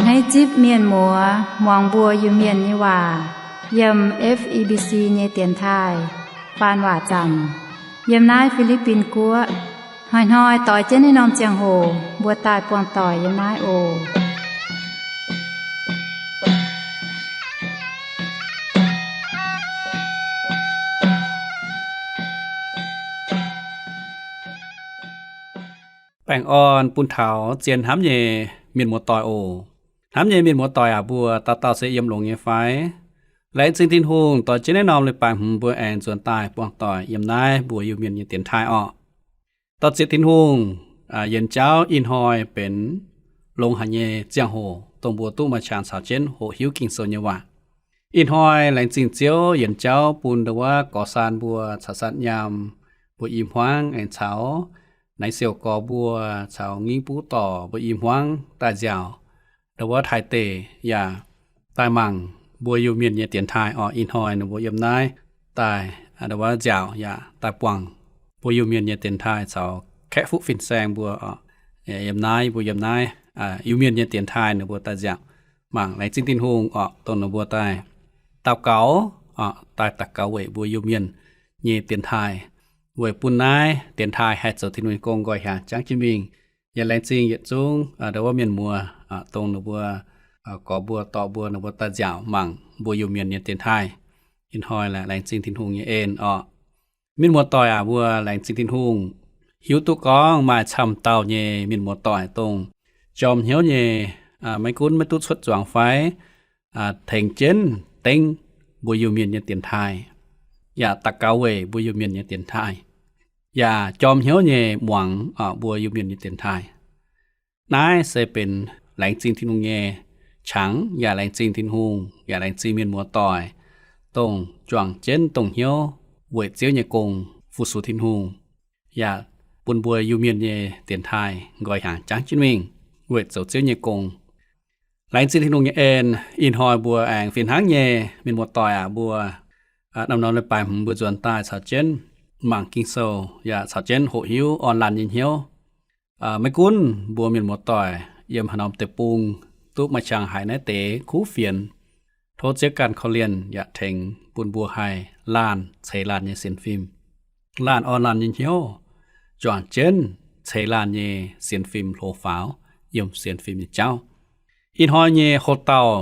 Hneiv zipv mienh muoz muangx mbuo Iu-Mienh nyei waac yiem F E B C nyei dienx taaih faan waac zaamc yiem naaiv Fi^li^bin Guoqv. Hnoi-hnoi doix jienv naaiv norm ziangh hoc mbuo daaih buangh doic yiem naaiv oc. Baengh orn bun taux zien hnamv nyei mienh muoz-doic oc. Hnamv nyei mienh muoz-doic aac, mbuo dauh dauh se yiem longx nyei fai? Laengz zingh Tin-Hungh, doix jienv naaiv norm leiz-baaix hmz mbuo aengx nzuonx daaih buangh doic yiem naaiv mbuo Iu-Mienh nyei dienx taaih orqc. Dorh zieqc Tin-Hungh, yienx jauv ih hnoi benx longx haic nyei ziangh hoc, dongh mbuo duqv maaih qangx caux jienv hoqc hiuv Ging-Sou nyei waac. Ih hnoi laengz zingh Ziouv yienx jauv bun ndau wuov gorx saan mbuo caux saan nyaam mbuo i hmuangv aengx caux naaiv siouc gorx mbuo caux ngingv buv dorc mbuo i hmuangv daaih nziaauc ndau wuov Taiv deic yaac daaih mangc mbuo Iu-Mienh nyei dienx taaih orqc. Ih hnoi ninh mbuo yiem naaiv daaih ndau wuov nziaauc yaac daaih buangh mbuo Iu-Mienh nyei dienx taaih caux kaeqv fuqv fin-saeng mbuo orqc. Yiem naaiv mbuo yiem naaiv Iu-Mienh nyei dienx taaih ninh mbuo daaih nziaauc mangc. Laengz zingh Tin-Hungh orqc, dongh ninh mbuo daaih daux gaux orqc, daaih daux gaux weic mbuo Iu-Mienh nyei dienx taaih, weic bun naaiv dienx taaih haih zoux Tin-Hungh nyei gong nqoi hiaangx jangv jienv mingh. Yaac laengz zingh yietc zungv ndau wuov mienh muoz, dongh ninh mbuo gorx mbuo dorh mbuo ninh mbuo daaih nziaauc mangc mbuo Iu-Mienh nyei dienx taaih. Ih hnoi laengz zingh Tin-Hungh nyei en orqc. Mienh muoz-doic aac, mbuo laengz zingh Tin-Hungh hiuv duqv gorngv maaih camv dauh nyei mienh muoz-doic dongh jorm hnyouv nyei, maiv gunv maiv duqv cuotv zuangx fai, tengx jienv dengv mbuo Iu-Mienh nyei dienx taaih, yaac daux gaux weic mbuo Iu-Mienh nyei dienx taaih, yaac jorm hnyouv nyei muangx mbuo Iu-Mienh nyei dienx taaih. Naaiv se benx laengz zingh Tin-Hungh nyei qangx, yaac laengz zingh Tin-Hungh, yaac laengz zingh mienh muoz-doic, dongh juangc jienv dongh hnyouv weic Ziouv nyei gong fu-sux Tin-Hungh, yaac bun mbuo Iu-Mienh nyei dienx taaih nqoi hiaangx jangv jienv mingh weic zoux Ziouv nyei gong. Laengz zingh Tin-Hungh nyei en, ih hnoi mbuo aengx fih hnangv nyei mienh muoz-doic aac, mbuo norm-norm leiz-baaix hmz mbuo nzuonx daaih caux jienv mangc Ging-Sou, yaac caux jienv hoqc hiuv orn laanh nyei hnyouv. Maiv gunv mbuo mienh muoz-doic yiem haaix norm deic-bung duqv maaih qangx haiz naaiv deix kuv fienx, tov Ziouv ganh korv-lienh yaac tengx bun mbuo haih laanh ceix laanh nyei sienx fim, laanh orn laanh nyei hnyouv, juangc jienv ceix laanh nyei sienx fim hlo faaux yiem sienx fim nyei jauv. Ih hnoi nyei ho dauh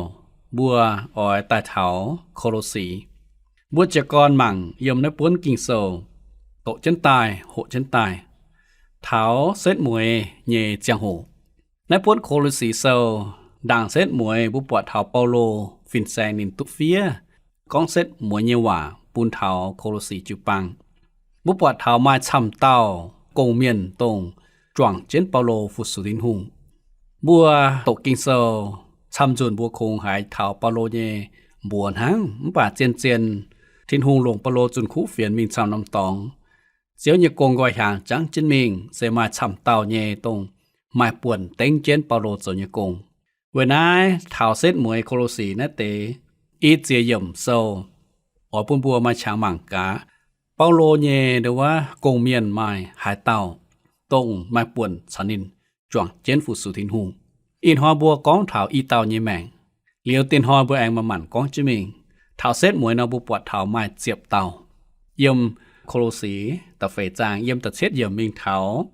mbuo oix daaih taux Ko^lo^si. Mbuo jiez gorn mangc yiem naaiv buonv Ging-Sou doqc jienv daaih, hoqc jienv daaih, taux setv mueiz nyei ziangh hoc. Naaiv buonv Ko^lo^si Sou ndaangc setv mueiz mbuo buatc taux Baulo fin-saeng ninh duqv fiev gorngv setv mueiz nyei waac bun taux Ko^lo^si jiu-baang. Mbuo buatc taux maaih camv dauh gong-mienh dongh juangc jienv Baulo fu-sux Tin-Hungh. Mbuo doqc Ging-Sou camv nzunc mbuo kungx haiz taux Baulo nyei mbuox hnangv, mv baac zien-zien Tin-Hungh longc Baulo zunh kuv fienx mingh camv norm dorngx, Ziouv nyei gong nqoi hiaangx jangv jienv mingh se maaih camv dauh nyei dongh maaih buonc dengv jienv Baulo zoux nyei gong. Weic naaiv taux setv mueiz Ko^lo^si naaiv deix i ziex yiemc sou oix bun mbuo maaih qangx mangc gaax, Baulo nyei ndau wuov gong-mienh maaih haaix dauh dongh maaih buonc caux ninh juangc jienv fu-sux Tin-Hungh. Ih hnoi mbuo gorngv taux i dauh nyei maengc. Liuz dinh hnoi mbuo aengx manc-manc gorngv jienv mingh. Taux setv mueiz nor mbuo buatc taux maaih ziepc dauh. Yiem Ko^lo^si da'feix zaang yiem da'cietv yiemc mingh taux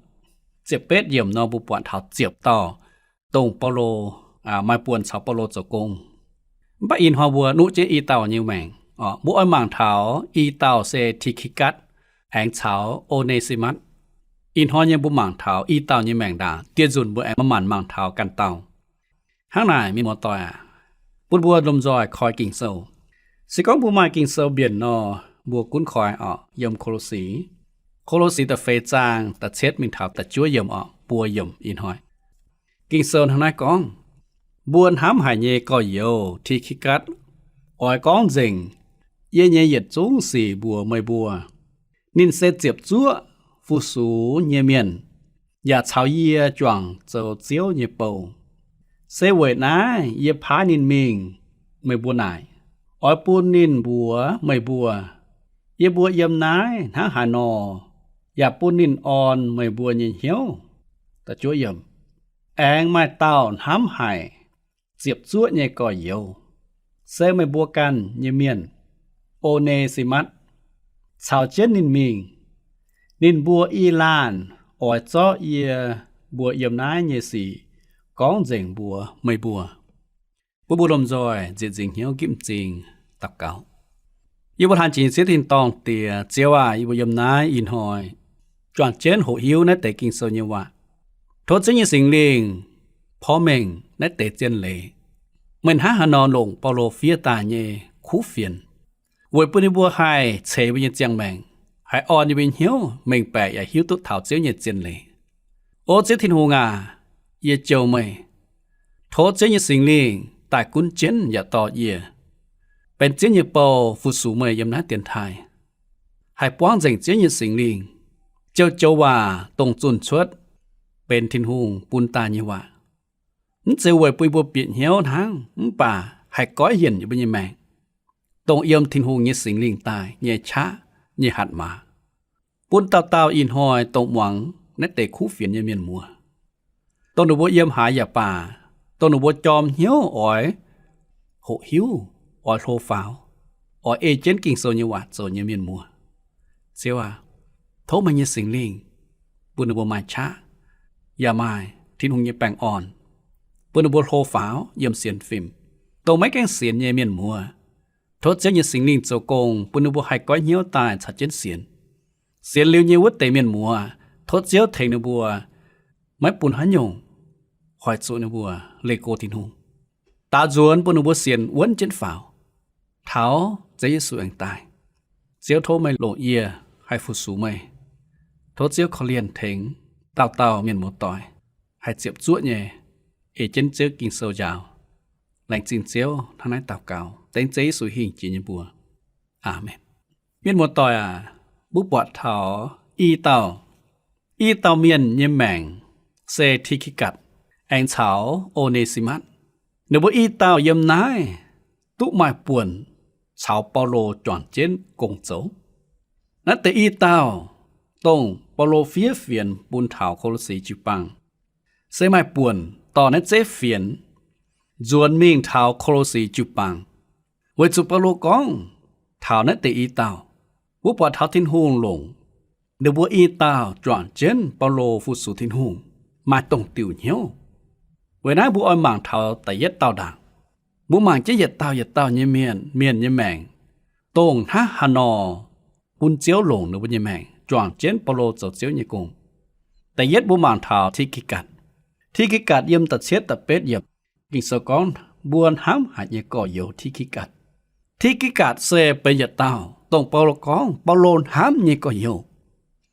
ziepc betv yiemc nor mbuo buatc taux ziepc dauh dongh Baulo maaih buonc caux Baulo zoux gong. Mv baac ih hnoi mbuo nuqv jienv i dauh nyei maengc. Mbuo oix mangc taux i dauh se Ti^ki^gatv aengx caux O^ne^si^matv. Ih hnoi nyei mbuo mangc taux i dauh nyei maengc ndaangc, dieh nzunc mbuo aengx manc-manc mangc taux ganh dauh. Hnangv naaic, mienh muoz-doic aac, bun mbuo lomh nzoih koi Ging-Sou. Se gorngv mbuo maaih Ging-Sou mbienc nor, mbuo gunv koi orqc, yiem Ko^lo^si. Ko^lo^si da'feix zaang da'cietv mingh taux da'juov yiemc orqc, buo yiemc ih hnoi. Ging-Sou hnangv naaiv gorngv, mbuo hnamv haic nyei gorx-youz Ti^ki^gatv, oix gorngv nzengc yie nyei yietc zungv sic mbuox meih mbuo. Ninh se ziepc zuoqv fu-sux nyei mienh, yaac caux yie juangc zoux Ziouv nyei bou. Se weic naaiv yie paaiv ninh mingh meih mbuo naaic, oix bun ninh mbuox meih mbuo, yie mbuo yiem naaiv hnangv haaix nor, yaac bun ninh orn meih mbuo nyei hnyouv. Aengx maaih dauh hnamv haic, ziepc zuoqv nyei gorx-youz, se meih mbuo ganh nyei mienh, O^ne^si^matv, caux jienv ninh mingh. Ninh mbuo i laanh oix zorqv yie mbuo yiem naaiv nyei sic gorngv nzengc mbuox meih mbuo. Bun mbuo lomh nzoih nzieqc nzingc hnyouv gipv m'zing daux gaux. Yie mbuo laanh jiex nyei Ziouv Tin-Dorngh Diex, Ziouv aac, yie mbuo yiem naaiv ih hnoi juangc jienv hoqc hiuv naaiv deix Ging-Sou nyei waac. Tov Ziouv nyei Singx Lingh porv mengh naaiv deix zien leiz. Meih hnangv haaix nor longc Baulo fiev daaih nyei kuv fienx, weic bun ninh mbuo haih ceix mbuo nyei ziangh maengc, haih orn yie mbuo nyei hnyouv mengh baeqc yaac hiuv duqv taux Ziouv nyei zien leiz. O Ziouv Tin-Hungh aac, yie jouh meih, tov Ziouv nyei Singx Lingh daaih gunv jienv yaac dorh yie, benx Ziouv nyei bou fu-sux meih yiem naaiv dienx taaih. Haih buangv nzengc Ziouv nyei Singx Lingh, jouh joux waac dongh zunh cuotv benx Tin-Hungh bun daaih nyei waac. Mv zeiz weic bun yie mbuo bieqc hnyouv hnangv, mv baac haih goiv yienc yie mbuo nyei maengc, dongh yiem Tin-Hungh nyei Singx Lingh daaih nyei qaqv nyei hatc maaz, bun dauh dauh ih hnoi dongh muangx naaiv deix kuv fienx nyei mienh muoz, dongh ninh mbuo yiem haaix yaac baac, dongh ninh mbuo jorm hnyouv oix hoqc hiuv, oix hlo faaux, oix ei jienv Ging-Sou nyei waac zoux nyei mienh muoz, Ziouv aac, tov meih nyei Singx Lingh bun ninh mbuo maaih qaqv, yaac maaih Tin-Hungh nyei baengh orn, bun ninh mbuo hlo faaux yiem sienx fim, dongh maiv gaengh sienx nyei mienh muoz. Tov Ziouv nyei Singx Lingh zoux gong bun ninh mbuo haih goiv hnyouv daaih caux jienv sienx. Sienx liuz nyei wuov deix mienh muoz, tov Ziouv tengx ninh mbuo, maiv bun haaix nyungc hoic zuqc ninh mbuo leih go Tin-Hungh. Daaux nzuonx bun ninh mbuo sienx wuonv jienv faaux, taux Ziouv Yesu aengx daaih. Ziouv, tov meih longc yie haih fu-sux meih. Tov Ziouv korv-lienh tengx dauh dauh mienh muoz-doic haih ziepc zuoqv nyei ei jienv Ziouv Ging-Sou njaaux. Laengz zingh Ziouv. Hnangv naaiv daux gaux dengv Ziouv Yesu hingh jiex nyei mbuox. Aamen. Mienh muoz-doic aac, mbuo buatc taux i dauh, i dauh mienh nyei maengc se Ti^ki^gatc aengx caux O^ne^si^matv. Ninh mbuo i dauh yiem naaiv duqv maaih buonc caux Baulo juangc jienv gong zoux. Naaiv deix i dauh, dongh Baulo fiev fienx bun taux Ko^lo^si jiu-baang, se maaih buonc dorh naaiv zeiv fienx nzuonx mingh taux Ko^lo^si jiu-baang. Weic zuqc Baulo gorngv taux naaiv deix i dauh, mbuo buatc taux Tin-Hungh longc ninh mbuo i dauh juangc jienv Baulo fu-sux Tin-Hungh maaih dongh diuc hnyouv. Weic naaiv mbuo oix mangc taux da'yietv dauh ndaangc. Mbuo mangc jienv yietc dauh yietc dauh nyei mienh, mienh nyei maengc, dongh hnangv haaix nor bun Ziouv longc ninh mbuo nyei maengc juangc jienv Baulo zoux Ziouv nyei gong. Da'yietv mbuo mangc taux Ti^ki^gatc. Ti^ki^gatc yiem da'cietv da'betv yiemc, Ging-Sou gorngv mbuo hnamv haic nyei gorx-youz Ti^ki^gatc. Ti^ki^gatc se benx yietc dauh dongh Baulo gorngv Baulo hnamv nyei gorx-youz.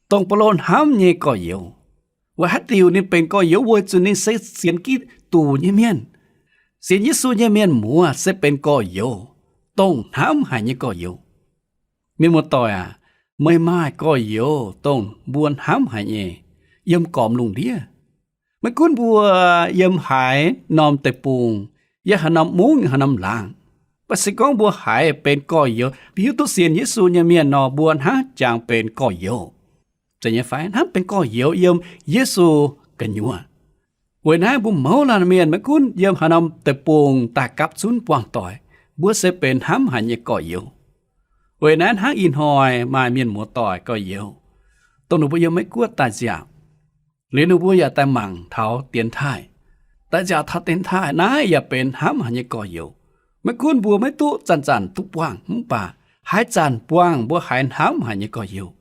Dongh Baulo hnamv nyei gorx-youz. Weic haaix diuc ninh benx gorx-youz? Weic zuqc ninh se sienx Giduc nyei mienh. Sienx Yesu nyei mienh muoz se benx gorx-youz, dongh hnamv haic nyei gorx-youz. Mienh muoz-doic aac, meih maaih gorx-youz dongh mbuo hnamv haic nyei yiem gormx lungh ndiev. Maiv gunv mbuo yiem haaix norm deic-bung, yiem haaix norm mungv, haaix norm laangz, mv baac se gorngv mbuo haiz benx gorx-youz, hiuv duqv sienx Yesu nyei mienh nor, mbuo hnangv jangx benx gorx-youz. Zeiz nyei fai? Hnangv benx gorx-youz yiem Yesu gu'nyuoz. Weic naaiv mbuo mouz laanh mienh maiv gunv yiem haaix norm deic-bung daaih gapv zunv buangh doic, mbuo se benx hnamv haic nyei gorx-youz. Weic naaiv hnangv ih hnoi maaih mienh muoz-doic gorx-youz, dongh ninh mbuo yiem Meiv Guoqv daaih nziaauc, liuz ninh mbuo yaac daaih mangc taux dienx taaih, daaih nziaauc taux dienx taaih naaiv yaac benx hnamv haic nyei gorx-youz. Maiv gunv mbuo maiv duqv zanc-zanc duqv buangh, mv baac haaix zanc buangh mbuo haiz hnamv haic nyei gorx-youz.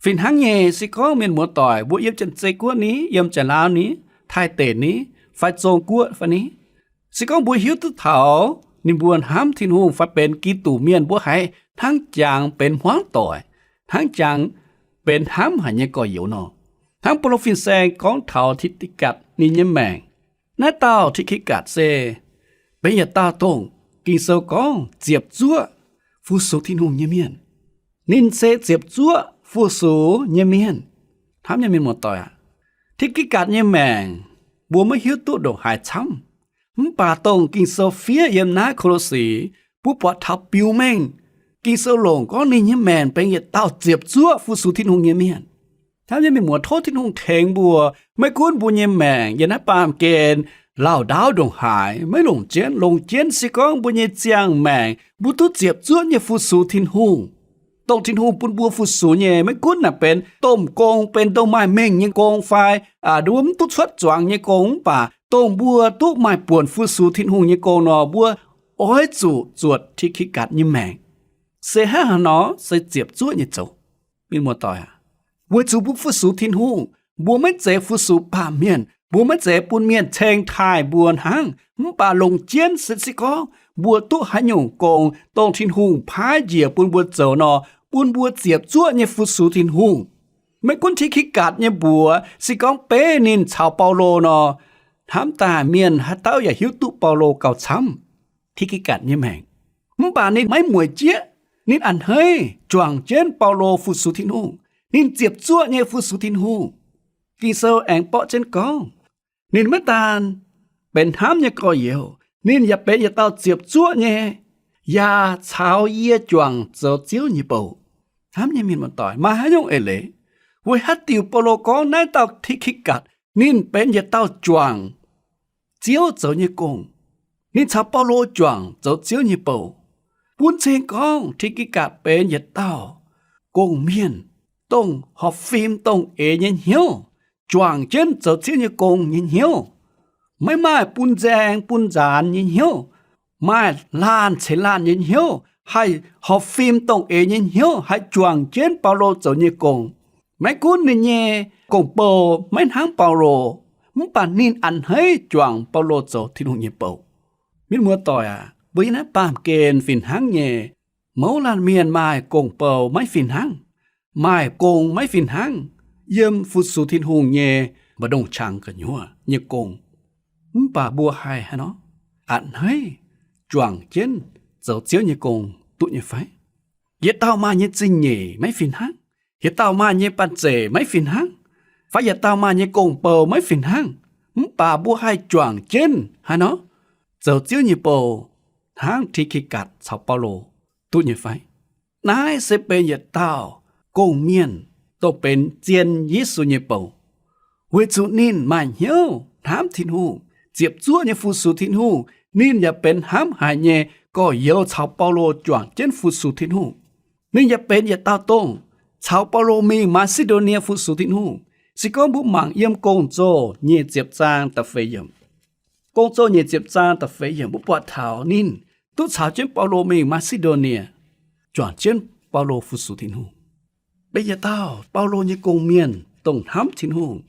Fih hnangv nyei, se gorngv mienh muoz-doic mbuo yiem Janx-Zei Guoqv ni, yiem Janx-Laauv ni, Taiv-Deic ni, fai Zong Guoqv fai ni, se gorngv mbuo hiuv duqv taux ninh mbuo hnamv Tin-Hungh fai benx Giduc mienh, mbuo haiz hnangv jangx benx hmuangv doic, hnangv jangx benx hnamv haic nyei gorx-youz nor. Hnangv Baulo fin-saeng gorngv taux Ti^ki^gatc ninh nyei maengc, naaiv dauh Ti^ki^gatc se benx yietc dauh dongh Ging-Sou gorngv ziepc zuoqv fu-sux Tin-Hungh nyei mienh. Ninh se ziepc zuoqv fu-sux nyei mienh. Hnamv nyei mienh muoz-doic aac, Ti^ki^gatc nyei maengc mbuo maiv hiuv duqv ndongc haaix camv. Mv baac dongh Ging-Sou fiev yiem naaiv Ko^lo^si, mbuo buatc taux biux mengh Ging-Sou longc gorngv ninh nyei maengc benx yietc dauh ziepc zuoqv fu-sux Tin-Hungh nyei mienh. Hnamv nyei mienh muoz, tov Tin-Hungh tengx mbuo, maiv gunv mbuo nyei maengc yiem naaiv baamh gen lauh ndaauv ndongc haaix, maiv longc jienv. Longc jienv se gorngv mbuo nyei ziangh maengc mbuo duqv ziepc zuoqv nyei fu-sux Tin-Hungh, dongh Tin-Hungh bun mbuo fu-sux nyei, maiv gunv naaic benx domh gong, benx dongh maaih mengh nyei gong fai mbuo mv duqv cuotv zuangx nyei gong, mv baac dongh mbuo duqv maaih buonc fu-sux Tin-Hungh nyei gong nor, mbuo oix zuqc zuotc Ti^ki^gatc nyei maengc. Se hnangv haaix nor? Se ziepc zuoqv nyei zoux. Mienh muoz-doic aac, weic zuqc mbuo fu-sux Tin-Hungh, mbuo maiv zeiz fu-sux baamh mienh, mbuo maiv zeiz bun mienh ceng taaih mbuo hnangv. Mv baac longc jienv se, se gorngv mbuo duqv haaix nyungc gong, dongh Tin-Hungh paaiv njiec bun mbuo zoux nor, bun mbuo ziepc zuoqv nyei fu-sux Tin-Hungh. Maiv gunv Ti^ki^gatc nyei mbuox, se gorngv beiv ninh caux Baulo nor, hnamv daaih mienh haaix dauh yaac hiuv duqv Baulo gauh camv Ti^ki^gatc nyei maengc. Mv baac ninh maiv mueic jieqv. Ninh a'hneiv juangc jienv Baulo fu-sux Tin-Hungh. Ninh ziepc zuoqv nyei fu-sux Tin-Hungh. Ging-Sou aengx borqv jienv gorngv, ninh maiv daan benx hnamv nyei gorx-youz, ninh yaac benx yietc dauh ziepc zuoqv nyei, yaac caux yie juangc zoux Ziouv nyei bou. Hnamv nyei mienh muoz-doic, maaih haaix nyungc eix leiz? Weic haaix diuc Baulo gorngv naaiv dauh Ti^ki^gatc ninh benx yietc dauh juangc Ziouv zoux nyei gong? Ninh caux Baulo juangc zoux Ziouv nyei bou, bun cing gorngv Ti^ki^gatc benx yietc dauh gong-mienh, dongh horpc fim dongh eix nyei hnyouv, juangc jienv zoux Ziouv nyei gong nyei hnyouv. Maiv maaih bun nzaeng bun nzaanx nyei hnyouv, maaih laanh ceix laanh nyei hnyouv, haih horpc fim dongh eix nyei hnyouv, haih juangc jienv Baulo zoux nyei gong. Maiv gunv ninh nyei gong-bou maiv hnangv Baulo, mv baac ninh a'hneiv juangc Baulo zoux Tin-Hungh nyei bou. Mienh muoz-doic aac, mbuo yiem naaiv baamh gen fih hnangv nyei, mouz laanh mienh maaih gong-bou maiv fih hnangv, maaih gong maiv fih hnangv, yiem fu-sux Tin-Hungh nyei mbu'ndongx qangx gu'nyuoz nyei gong. Mv baac mbuo haih haaix nor a'hneiv juangc jienv zoux Ziouv nyei gong duqv nyei fai? Yietc dauh maaih nyei zingh nyeic maiv fih hnangv, yietc dauh maaih nyei banh zeic maiv fih hnangv, fai yietc dauh maaih nyei gong-bou maiv fih hnangv, mv baac mbuo haih juangc jienv haaix nor zoux Ziouv nyei bou hnangv Ti^ki^gatc caux Baulo duqv nyei fai? Naaiv se benx yietc dauh gong-mienh, dongh benx zien Yesu nyei bou. Weic zuqc ninh maaih hnyouv hnamv Tin-Hungh, ziepc zuoqv nyei fu-sux Tin-Hungh, ninh yaac benx hnamv haic nyei gorx-youz caux Baulo juangc jienv fu-sux Tin-Hungh. Ninh yaac benx yietc dauh dongh caux Baulo mingh Maa^si^ndo^nie fu-sux Tin-Hungh. Se gorngv mbuo mangc yiem Gong-Zoh nyic ziepc zaang da'feix yiemc, Gong-Zoh nyic ziepc zaang da'feix yiemc, mbuo buatc taux ninh duqv caux jienv Baulo mingh Maa^si^ndo^nie, juangc jienv Baulo fu-sux Tin-Hungh. Benx yietc dauh Baulo nyei gong-mienh dongh hnamv Tin-Hungh,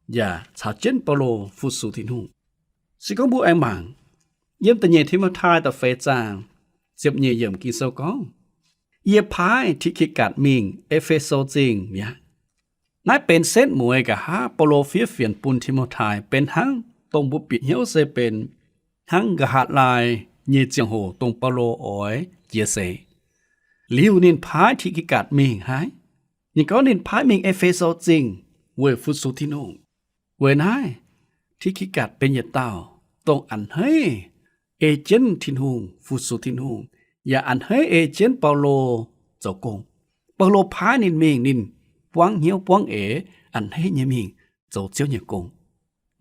yaac caux jienv Baulo fu-sux Tin-Hungh. Se gorngv mbuo aengx mangc yiem da'nyeic Ti^mo^tai da'feix zaang ziepc nyeic yiemc Ging-Sou gorngv, Yie paaiv Ti^ki^gatc mingh E^fe^so Zingh mi'aqv. Naaiv benx setv mueiz nqa'haav Baulo fiev fienx bun Ti^mo^tai, benx hnangv dongh mbuo bieqc hnyouv se benx hnangv nqa'haav laai nyei ziangh hoc dongh Baulo oix jiex seix. Liuz ninh paaiv Ti^ki^gatc mingh haiv. Ninh gorngv ninh paaiv mingh E^fe^so Zingh weic fu-sux Tin-Hungh. Weic naaiv, Ti^ki^gatc benx yietc dauh dongh a'hneiv ei jienv Tin-Hungh, fu-sux Tin-Hungh, yaac a'hneiv ei jienv Baulo zoux gong. Baulo paaiv ninh mingh, ninh buangv hnyouv buangv eix a'hneiv nyei mingh zoux Ziouv nyei gong.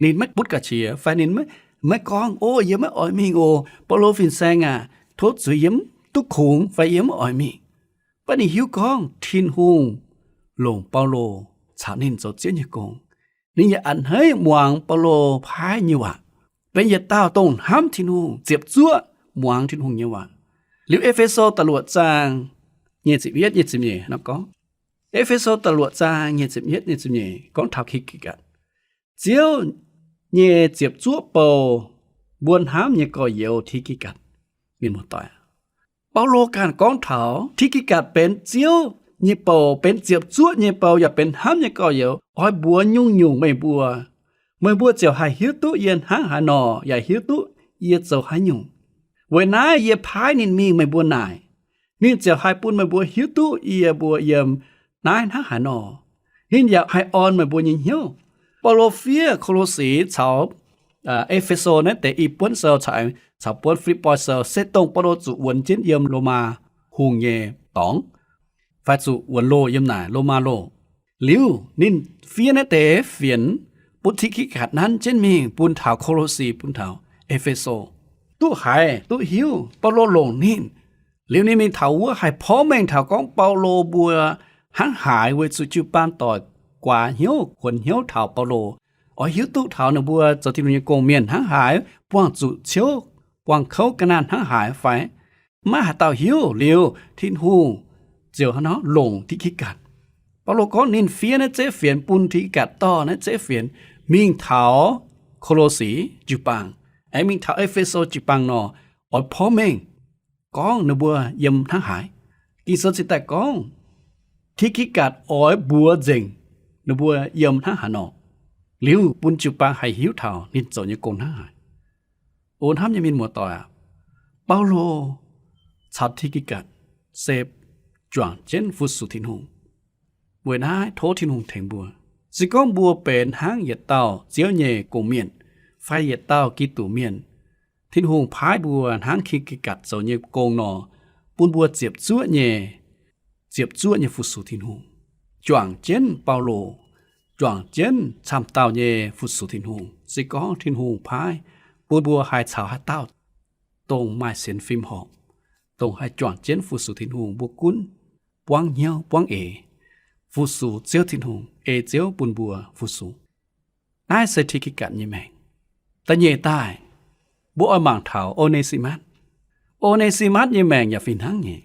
Ninh maiv butv ga'qiex fai ninh maiv, maiv gorngv, O, yie maiv oix mingh oc. Baulo fin-saeng aac, tov zuiz, yie mv duqv kungx fai yie mv oix mingh. Mv baac ninh hiuv gorngv Tin-Hungh longc Baulo caux ninh zoux Ziouv nyei gong. Ninh yaac a'hneiv muangx Baulo paaiv nyei waac, benx yietc dauh dongh hnamv Tin-Hungh, ziepc zuoqv muangx Tin-Hungh nyei waac. Liuz E^fe^so da'luoqc zaang nyic ziepc yietv, nyic ziepc nyeic nor gorngv, E^fe^so da'luoqc zaang nyic ziepc yietv, nyic ziepc nyeic gorngv taux Ti^ki^gatc, Ziouv nyei ziepc zuoqv bou, mbuo hnamv nyei gorx-youz Ti^ki^gatc. Mienh muoz-doic, Baulo ganh gorngv taux Ti^ki^gatc benx Ziouv nyei bou, benx ziepc zuoqv nyei bou, yaac benx hnamv nyei gorx-youz. Oix mbuox nyungc-nyungc meih mbuo, meih mbuo ziouc haih hiuv duqv yie hnangv haaix nor, yaac hiuv duqv yie zoux haaix nyungc. Weic naaiv yie paaiv ninh mingh meih mbuo naaic, ninh ziouc haih bun meih mbuo hiuv duqv yie mbuo yiem naaiv hnangv haaix nor. Ninh yaac haih orn meih mbuo nyei hnyouv. Baulo fiev Ko^lo^si caux E^fe^so naaiv deix i buonv sou caux, caux buonv Fi^lipv^poi Sou se dongh Baulo zuqc wuonx jienv yiem Lomaa hungh nyei dorngx, fai zuqc wuonx loh yiem naaic Lomaa loh. Liuz ninh fiev naaiv deix fienx bun Ti^ki^gatc nanv jienv mingh bun taux Ko^lo^si, bun taux E^fe^so, duqv haiz duqv hiuv Baulo longc ninh. Liuz ninh mingh taux wuov haih porv mengh taux gorngv Baulo mbuo hnangv haaix weic zuqc jiu-baang doic guaax hnyouv kuonx hnyouv taux Baulo, oix hiuv duqv taux ninh mbuo zoux Tin-Hungh nyei gong-mienh hnangv haaix buangh zuqc ciouv, buangh kouv ga'naanh hnangv haaix fai? Maiv haaix dauh hiuv. Liuz Tin-Hungh ziouc hnangv nor longc Ti^ki^gatc. Baulo gorngv ninh fiev naaiv zeiv fienx bun Ti^ki^gatc dorh naaiv zeiv fienx mingh taux Ko^lo^si jiu-baang, aengx mingh taux E^fe^so jiu-baang nor, oix porv mengh gorngv ninh mbuo yiem hnangv haaix. Ging-Sou cingx daaih gorngv Ti^ki^gatc oix mbuox nzengc ninh mbuo yiem hnangv haaix nor, liuz bun jiu-baang haih hiuv taux ninh zoux nyei gong hnangv haaix. O hnamv nyei mienh muoz-doic aac, Baulo caux Ti^ki^gatc se juangc jienv fu-sux Tin-Hungh. Weic naaiv tov Tin-Hungh tengx mbuo. Se gorngv mbuo benx hnangv yietc dauh Ziouv nyei gong-mienh fai yietc dauh Giduc mienh, Tin-Hungh paaiv mbuo hnangv Ti^ki^gatc zoux nyei gong nor, bun mbuo ziepc zuoqv nyei, ziepc zuoqv nyei fu-sux Tin-Hungh, juangc jienv Baulo, juangc jienv camv dauh nyei fu-sux Tin-Hungh. Se gorngv Tin-Hungh paaiv, bun mbuo haih caux haaix dauh dongh maaih sienx fim horpc, dongh haih juangc jienv fu-sux Tin-Hungh, mbuo gunv buangv hnyouv buangv eix fu-sux Ziouv Tin-Hungh, ei Ziouv bun mbuo fu-sux. Naaiv se Ti^ki^gatc nyei maengc. Da'nyeic daaih, mbuo oix mangc taux O^ne^si^matv. O^ne^si^matv nyei maengc yaac fih hnangv nyei.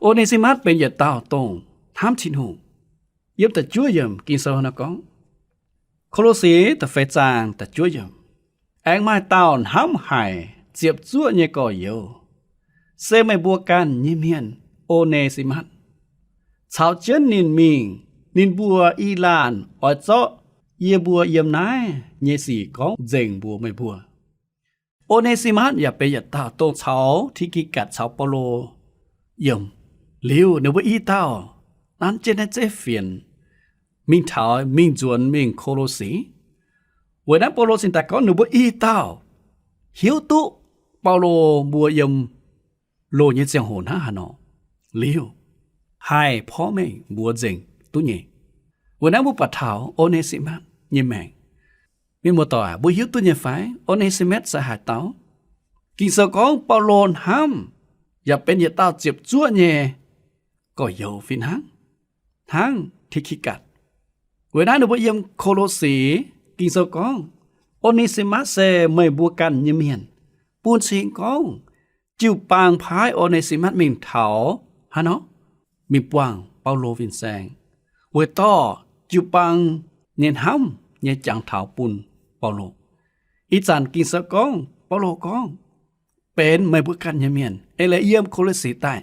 O^ne^si^matv benx yietc dauh dongh hnamv Tin-Hungh. Yiem da'juov yiemc Ging-Sou nor gorngv, Ko^lo^si da'feix zaang da'juov yiemc, aengx maaih dauh hnamv haic ziepc zuoqv nyei gorx-youz, se meih mbuo ganh nyei mienh, O^ne^si^matv. Caux jienv ninh mingh, ninh mbuo i laanh oix zorqv yie mbuo yiem naaiv nyei sic gorngv nzengc mbuox meih mbuo. O^ne^si^matv yaac benx yietc dauh dongh caux Ti^ki^gatc caux Baulo yiem. Liuz ninh mbuo i dauh nanv jienv naaiv zeiv fienx mingh taux mingh nzuonx mingh Ko^lo^si. Weic naaiv Baulo cingx daaih gorngv ninh mbuo i dauh hiuv duqv Baulo mbuo yiem loz nyei ziangh hoc hnangv haaix nor, liuz haih porv mengh mbuox nzengc duqv nyei. Weic naaiv mbuo buatc taux O^ne^si^matv nyei maengc. Mienh muoz-doic, mbuo hiuv duqv nyei fai O^ne^si^matv se haaix dauh? Ging-Sou gorngv Baulo hnamv yaac benx yietc dauh ziepc zuoqv nyei gorx-youz fih hnangv, hnangv Ti^ki^gatc. Weic naaiv ninh mbuo yiem Ko^lo^si, Ging-Sou gorngv, O^ne^si^matv se meih mbuo ganh nyei mienh. Bun cing gorngv jiu-baang paaiv O^ne^si^matv mingh taux haaix nor? Mingh buangh Baulo fin-saeng, weic dorh jiu-baang nyei hnamv nyei jangx taux bun Baulo. Ih zanc Ging-Sou gorngv, Baulo gorngv, benx meih mbuo ganh nyei mienh, eix leiz yiem Ko^lo^si daaih.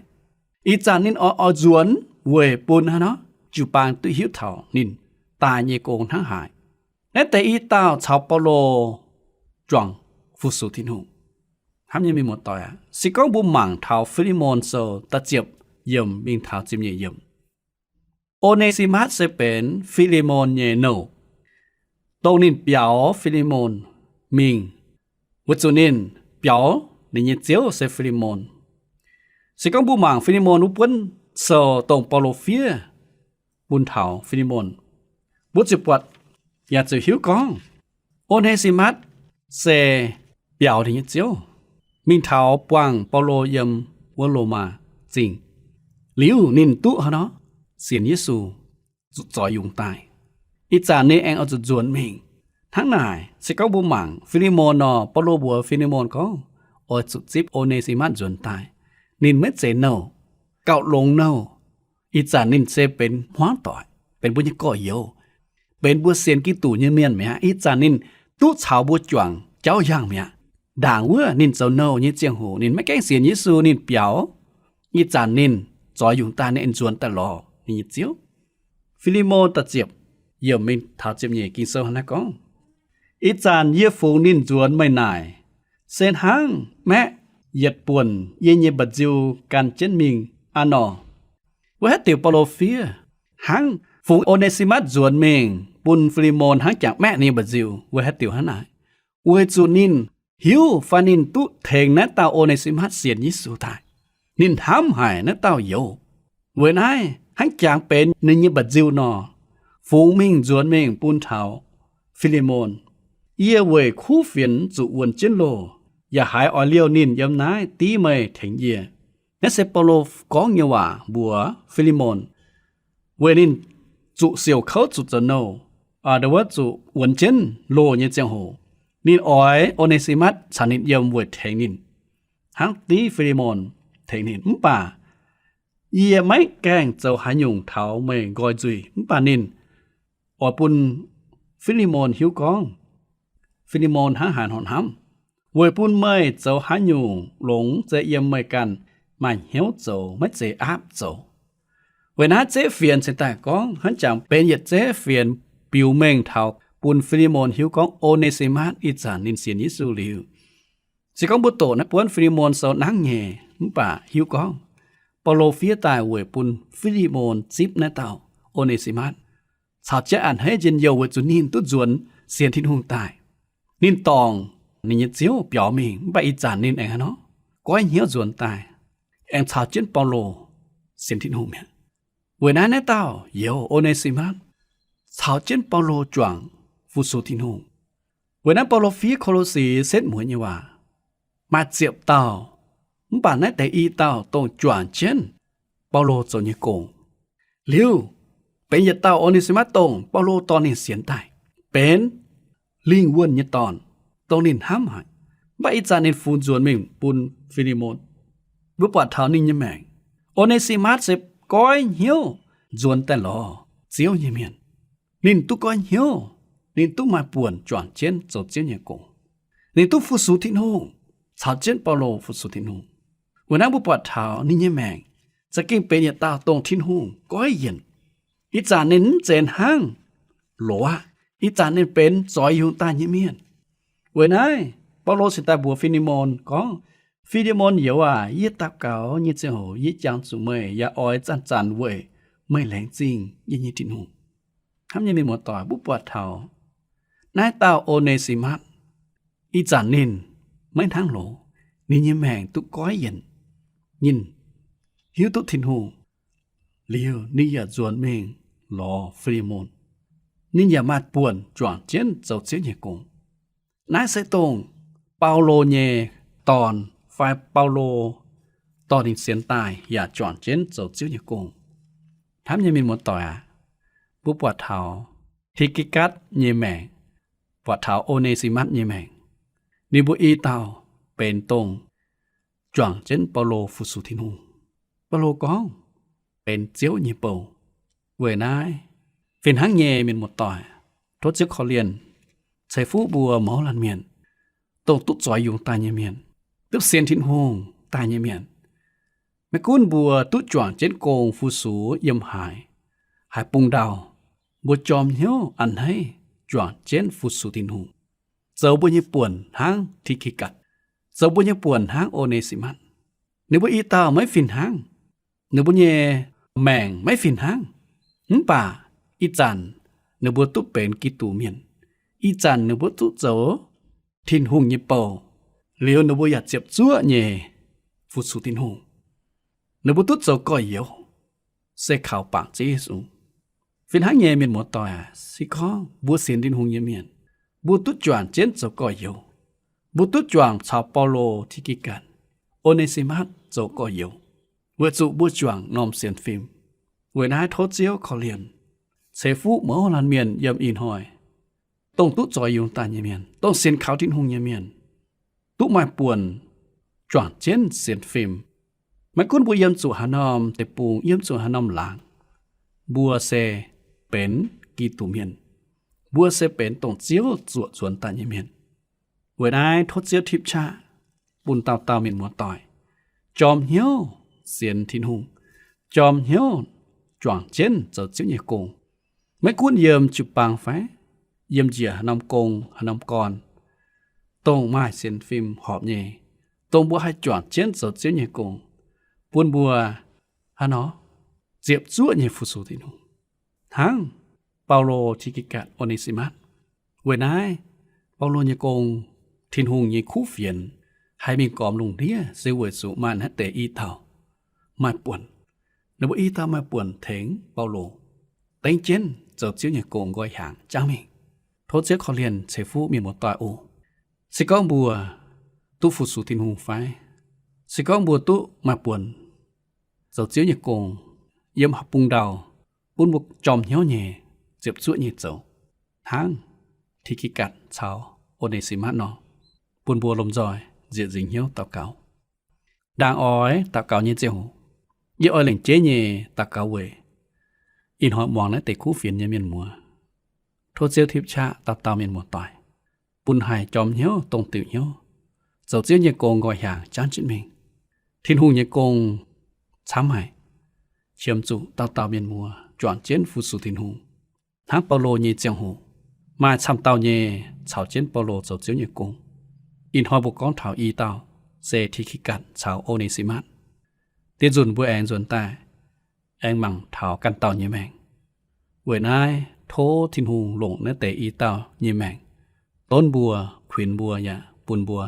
Ih zanc ninh oix, oix nzuonx weic bun haaix nor? Jiu-baang duqv hiuv taux ninh daaih nyei gong hnangv haaix. Naaiv deix i dauh caux Baulo juangc fu-sux Tin-Hungh. Hnamv nyei mienh muoz-doic aac, se gorngv mbuo mangc taux Fi^li^mon Sou da'ziepc yiemc mingh taux ziepc nyeic yiemc, O^ne^si^matv se benx Fi^li^mon nyei nouh, dongh ninh biaux Fi^li^mon mingh, weic zuqc ninh biaux ninh nyei ziouv se Fi^li^mon. Se gorngv mbuo mangc Fi^li^mon wuov buonv sou dongh Baulo fiev bun taux Fi^li^mon, mbuo ziouc buatc yaac ziouc hiuv gorngv O^ne^si^matv se biaux ninh nyei ziouv mingh taux buangh Baulo yiem wuov Lomaa Zingh. Liuz ninh duqv haaix nor? Sienx Yesu, zuqc zoix yungz daaih. Ih zanc ninh aengx oix zuqc nzuonx mingh. Hnangv naaic, se gorngv mbuo mangc Fi^li^mon nor, Baulo mbuox Fi^li^mon gorngv, oix zuqc zipv O^ne^si^matv nzuonx daaih. Ninh maiv zeiz nouh, gauh longx nouh. Ih zanc ninh se benx hmuangv doic, benx mbuo nyei gorx-youz, benx mbuo sienx Giduc nyei mienh mi'aqv. Ih zanc ninh duqv caux mbuo juangc jauv yangh mi'aqv. Ndaangc wuov ninh zoux nouh nyei ziangh hoc ninh maiv gaengh sienx Yesu, ninh biaux. Ih zanc ninh zoix yungz daaih, ninh nzuonx daaih lorz ninh nyei ziouv. Fi^li^mon da'ziepc yiemc mingh taux ziepc nyeic Ging-Sou hnangv naaiv gorngv, ih zanc yie fungx ninh nzuonx meih naaic, se hnangv maeqv yietc buonc yie nyei mba'nziu gan jienv mingh aqv nor. Wuov haaix diuc Baulo fiev hnangv fungx O^ne^si^matv nzuonx mingh bun Fi^li^mon hnangv jangx maeqv ninh nyei mba'nziu, wuov haaix diuc hnangv naaic? Weic zuqc ninh hiuv fai ninh duqv tengx naaiv dauh O^ne^si^matv sienx Yesu daaih. Ninh hnamv haic naaiv dauh youz. Weic naaiv hnangv jangx benx ninh nyei mba'nziu nor, fungx mingh nzuonx mingh bun taux Fi^li^mon, yie weic kuv fienx zuqc wuonx jienv loh, yaac haiz oix liouh ninh yiem naaiv div meih tengx yie. Naaiv se Baulo gorngv nyei waac mbuox Fi^li^mon, weic ninh zuqc siouc kouv zuqc zoux nouh, aa, ndau wuov zuqc wuonx jienv loh nyei ziangh hoc, ninh oix O^ne^si^matv caux ninh yiem weic tengx ninh, hnangv div Fi^li^mon tengx ninh. Mv baac yie maiv gaengh zoux haaix nyungc taux meih nqoi nzuih. Mv baac ninh oix bun Fi^li^mon hiuv gorngv, Fi^li^mon hnangv haaix nor hnamv, weic bun meih zoux haaix nyungc longx se yiem meih ganh maaih hnyouv zoux, maiv zeiz aapv zoux. Weic naaiv zeiv fienx cingx daaih gorngv hnangv jangx benx yietc zeiv fienx biux mengh taux bun Fi^li^mon hiuv gorngv O^ne^si^matv ih zanc ninh sienx Yesu liuz, se gorngv mbuo doqc naaiv buonv Fi^li^mon sou nangv nyei, mv baac hiuv gorngv Baulo fiev daaih weic bun Fi^li^mon zipv naaiv dauh O^ne^si^matv caux jienv a'hneiv njien-youh weic zuqc ninh duqv nzuonx sienx Tin-Hungh daaih. Ninh dorngc ninh nyei ziouv biaux mingh, mv baac ih zanc ninh aengx haaix nor goiv hnyouv nzuonx daaih, aengx caux jienv Baulo sienx Tin-Hungh mi'aqv. Weic naaiv naaiv dauh youz O^ne^si^matv caux jienv Baulo juangc fu-sux Tin-Hungh. Weic naaiv Baulo fiev Ko^lo^si setv mueiz nyei waac, maaih ziepc dauh, mv baac naaiv deix i dauh dongh juangc jienv Baulo zoux nyei gong. Liuz, benx yietc dauh O^ne^si^matv dongh Baulo dorh ninh sienx daaih, benx lingh wuonh nyei dorn, dongh ninh hnamv haic. Mv baac ih zanc ninh fungx nzuonx mingh bun Fi^li^mon. Mbuo buatc taux ninh nyei maengc, O^ne^si^matv se goiv hnyouv nzuonx daaih lorz Ziouv nyei mienh. Ninh duqv goiv hnyouv, ninh duqv maaih buonc juangc jienv zoux Ziouv nyei gong. Ninh duqv fu-sux Tin-Hungh, caux jienv Baulo fu-sux Tin-Hungh. Weic naaiv mbuo buatc taux ninh nyei maengc za'gengh benx yietc dauh dongh Tin-Hungh goiv yienc. Ih zanc ninh mv zeiz hnangv loz aqv. Ih zanc ninh benx zoix yungz daaih nyei mienh. Weic naaiv, Baulo cingx daaih mbuox Fi^li^mon gorngv, Fi^li^mon youz aac, yie daux gaux nyei ziangh hoc yie jangx zuqc meih yaac oix zanc-zanc weic meih laengz zingh yie nyei Tin-Hungh. Hnamv nyei mienh muoz-doic, mbuo buatc taux naaiv dauh O^ne^si^matv, ih zanc ninh maiv hnangv loz. Ninh nyei maengc duqv goiv yienc. Ninh hiuv duqv Tin-Hungh liuz, ninh yaac nzuonx mingh lorz Fi^li^mon. Ninh yaac maaih buonc juangc jienv zoux Ziouv nyei gong. Naaiv se dongh Baulo nyei dorn fai Baulo dorh ninh sienx daaih yaac juangc jienv zoux Ziouv nyei gong. Hnamv nyei mienh muoz-doic aac, mbuo buatc taux Ti^ki^gatv nyei maengc, buatc taux O^ne^si^matv nyei maengc, ninh mbuo i dauh benx dongh juangc jienv Baulo fu-sux Tin-Hungh. Baulo gorngv benx Ziouv nyei bou. Weic naaiv, fih hnangv nyei mienh muoz-doic, tov Ziouv korv-lienh ceix fuqv mbuo mouz laanh mienh, dongh duqv zoix yungz daaih nyei mienh, duqv sienx Tin-Hungh daaih nyei mienh. Maiv gunv mbuo duqv juangc jienv gong fu-sux yiem haaix, haaix bung ndau, mbuo jorm hnyouv a'hneiv juangc jienv fu-sux Tin-Hungh, zoux mbuo nyei buonc hnangv Ti^ki^gatv, zoux mbuo nyei buonc hnangv O^ne^si^matv. Ninh mbuo i dauh maiv fih hnangv. Ninh mbuo nyei maengc maiv fih hnangv. Mv baac ih zanc ninh mbuo duqv benx Giduc mienh. Ih zanc ninh mbuo duqv zoux Tin-Hungh nyei bou. Liuz ninh mbuo yaac ziepc zuoqv nyei fu-sux Tin-Hungh. Ninh mbuo duqv zoux gorx-youz, se kaux bangc Ziouv Yesu. Fih hnangv nyei mienh muoz-doic aac, se gorngv mbuo sienx Tin-Hungh nyei mienh, mbuo duqv juangc jienv zoux gorx-youz. Mbuo duqv juangc caux Baulo, Ti^ki^gatv, O^ne^si^matv zoux gorx-youz, weic zuqc mbuo juangc norm sienx fim. Weic naaiv tov Ziouv korv-lienh ceix fuqv mouz laanh mienh yiem ih hnoi, dongh duqv zoix yungz daaih nyei mienh, dongh sienx kaux Tin-Hungh nyei mienh, duqv maaih buonc juangc jienv sienx fim. Maiv gunv mbuo yiem zuqc haaix norm deic-bung, yiem zuqc haaix norm laangz, mbuo se benx Giduc mienh. Mbuo se benx dongh Ziouv zuoqc nzuonx daaih nyei mienh. Weic naaiv tov Ziouv tipv qaqv bun dauh dauh mienh muoz-doic jorm hnyouv sienx Tin-Hungh, jorm hnyouv juangc jienv zoux Ziouv nyei gong. Maiv gunv yiem jiu-baang fai yiem njiec haaix norm gong, haaix norm gorn, dongh maaih sienx fim horpc nyei, dongh mbuo haih juangc jienv zoux Ziouv nyei gong, bun mbuo haaix nor ziepc zuoqv nyei fu-sux Tin-Hungh, hnangv Baulo, Ti^ki^gatv, O^ne^si^matv. Weic naaiv, Baulo nyei gong, Tin-Hungh nyei kuv fienx, haih mingh gormx lungh ndiev se weic zuqc maaih naaiv deix i dauh maaih buonc. Ninh mbuo i dauh maaih buonc tengx Baulo dengv jienv zoux Ziouv nyei gong nqoi hiaangx jangv mingh. Tov Ziouv korv-lienh ceix fuqv mienh muoz-doic oc. Se gorngv mbuo duqv fu-sux Tin-Hungh fai, se gorngv mbuo duqv maaih buonc zoux Ziouv nyei gong yiem haaix bung ndau, bun mbuo jorm hnyouv nyei, ziepc zuoqv nyei zoux, hnangv Ti^ki^gatc caux O^ne^si^matv nor, bun mbuo lomh nzoih nzieqc nzingc hnyouv daux gaux. Ndaangc oix daux gaux nyei ziangh hoc, yie oix lengc jeiv nyei daux gaux weic ih hnoi muangx naaiv deix kuv fienx nyei mienh muoz. Tov Ziouv tipv qaqv dauh dauh mienh muoz-doic, bun haih jorm hnyouv, dongh diuc hnyouv, zoux Ziouv nyei gong nqoi hiaangx jangv jienv mingh. Tin-Hungh nyei gong camv haic, qiemx zuqc dauh dauh mienh muoz juangc jienv fu-sux Tin-Hungh. Hnangv Baulo nyei ziangh hoc, maaih camv dauh nyei caux jienv Baulo zoux Ziouv nyei gong. Ih hnoi mbuo gorngv taux i dauh, se Ti^ki^gatc caux O^ne^si^matv. Diex nzunc mbuo aengx nzuonx daaih, aengx mangc taux ganh dauh nyei maengc. Weic naaiv tov Tin-Hungh longc naaiv deix i dauh nyei maengc donv mbuo, kuinx mbuo, yaac bun mbuo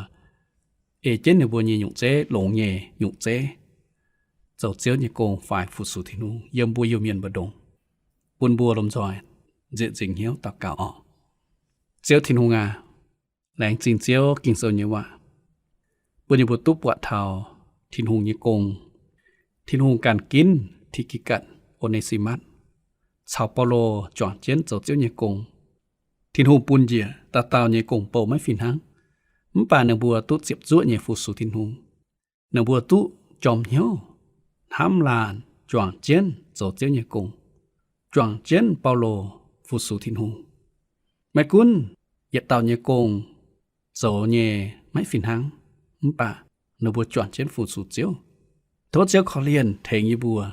ei jienv ninh mbuo nyei nyungc zeiv, longx nyei nyungc zeiv, zoux Ziouv nyei gong fai fu-sux Tin-Hungh yiem mbuo Iu-Mienh mbu'ndongx, bun mbuo lomh nzoih nzieqc nzingc hnyouv daux gaux oc. Ziouv Tin-Hungh aac, laengz zingh Ziouv Ging-Sou nyei waac, bun yie mbuo duqv buatc taux Tin-Hungh nyei gong. Tin-Hungh ganh ginv Ti^ki^gatc, O^ne^si^matv caux Baulo juangc jienv zoux Ziouv nyei gong. Tin-Hungh bun njiec dauh dauh nyei gong-bou maiv fih hnangv, mv baac ninh mbuo duqv ziepc zuoqv nyei fu-sux Tin-Hungh. Ninh mbuo duqv jorm hnyouv, hnamv laanh juangc jienv zoux Ziouv nyei gong, juangc jienv Baulo fu-sux Tin-Hungh. Maiv gunv yietc dauh nyei gong zoux nyei maiv fih hnangv, mv baac ninh mbuo juangc jienv fu-sux Ziouv. Tov Ziouv korv-lienh tengx yie mbuo,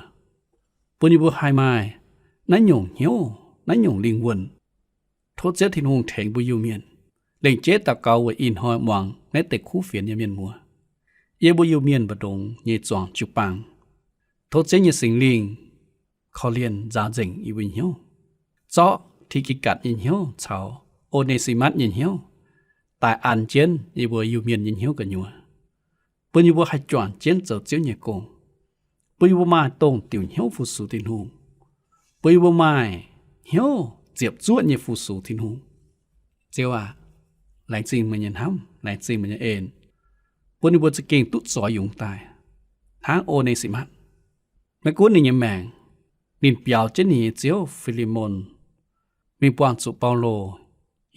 bun yie mbuo haih maaih naaiv nyungc hnyouv, naaiv nyungc lingh wuonh. Tov Ziouv Tin-Hungh tengx mbuo Iu-Mienh, lengc jeiv daux gaux weic ih hnoi muangx naaiv deix kuv fienx nyei mienh muoz, yiem mbuo Iu-Mienh mbu'ndongx nyei zuangx jiu-baang. Tov Ziouv nyei Singx Lingh korv-lienh nzaaux nzengc yie mbuo hnyouv, zorqv Ti^ki^gatc nyei hnyouv caux O^ne^si^matv nyei hnyouv daaih an jienv yie mbuo Iu-Mienh nyei hnyouv gu'nyuoz, bun yie mbuo haih juangc jienv zoux Ziouv nyei gong, bun yie mbuo maaih dongh diuc hnyouv fu-sux Tin-Hungh, bun yie mbuo maaih hnyouv ziepc zuoqv nyei fu-sux Tin-Hungh. Ziouv aac, laengz zingh meih nyei hnamv, laengz zingh meih nyei en, bun yie mbuo za'gengh duqv zoix yungz daaih hnangv O^ne^si^matv. Maiv gunv ninh nyei maengc, ninh biaux jienv ninh nyei ziouv, Fi^li^mon, mingh buangh zuqc Baulo,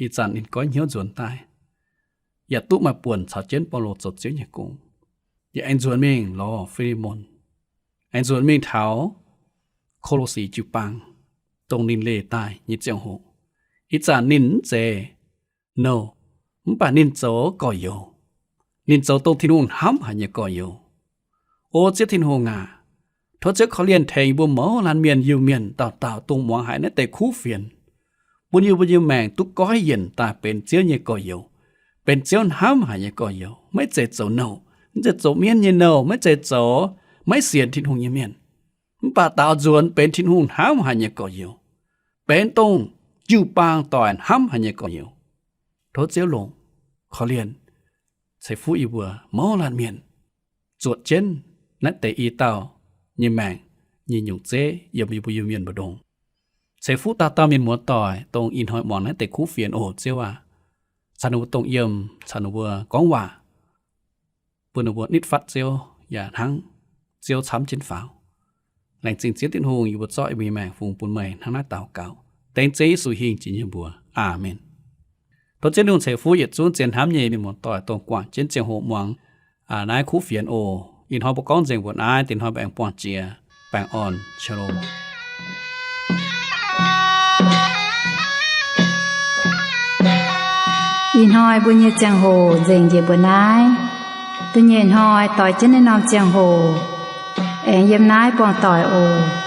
ih zanc ninh goiv hnyouv nzuonx daaih, yaac duqv maaih buonc caux jienv Baulo zoux Ziouv nyei gong, yaac aengx nzuonx mingh lorz Fi^li^mon, aengx nzuonx mingh taux Ko^lo^si jiu-baang, dongh ninh leih daaih nyei ziangh hoc. Ih zanc ninh mv zeiz nouh, mv baac ninh zoux gorx-youz. Ninh zoux dongh Tin-Hungh hnamv haic nyei gorx-youz. O Ziouv Tin-Hungh aac, tov Ziouv korv-lienh tengx mbuo mouz laanh mienh Iu-Mienh dauh dauh dongh muangx haic naaiv deix kuv fienx, bun yie mbuo nyei maengc duqv goiv yienc daaih benx Ziouv nyei gorx-youz, benx Ziouv hnamv haic nyei gorx-youz, maiv zeiz zoux nouh, maiv zeiz zoux mienv nyei nouh, maiz zeiz zoux maiv sienx Tin-Hungh nyei mienh, mv baac daaux nzuonx benx Tin-Hungh hnamv haic nyei gorx-youz, benx dongh jiu-baang doic hnamv haic nyei gorx-youz. Tov Ziouv longc korv-lienh ceix fuqv yie mbuo mouz laanh mienh zuotc jienv naaiv deix i dauh nyei maengc nyei nyungc zeiv yiem yie mbuo Iu-Mienh mbu'ndongx. Ceix fuqv dauh dauh mienh muoz-doic dongh ih hnoi muangx naaiv deix kuv fienx oc Ziouv aac. Caux ninh mbuo dongh yiem, caux ninh mbuo gorngv waac, bun ninh mbuo nitv fatv Ziouv yaac hnangv Ziouv camv jienv faaux. Laengz zingh Ziouv Tin-Hungh, yie mbuo zorqv yie mbuo nyei maengc fungx bun meih hnangv naaiv daux gaux, dengv Ziouv Yesu hingh jiex nyei mbuox. Aamen. Tov Ziouv Tin-Hungh ceix fuqv yietc zungv zien hnamv nyei mienh muoz-doic dongh guangc jienv ziangh hoc muangx naaiv kuv fienx oc. Ih hnoi mbuo gorngv nzengc mbuoqc naaiv, dingc hnoi mbuo aengx buangh jiex. Baengh orn, shalom. Ih hnoi mbuo nyei ziangh hoc nzengc njiec mbuoqc naaiv. Da'nyeic hnoi doix jienv naaiv norm ziangh hoc aengx yiem naaiv buangh doic oc.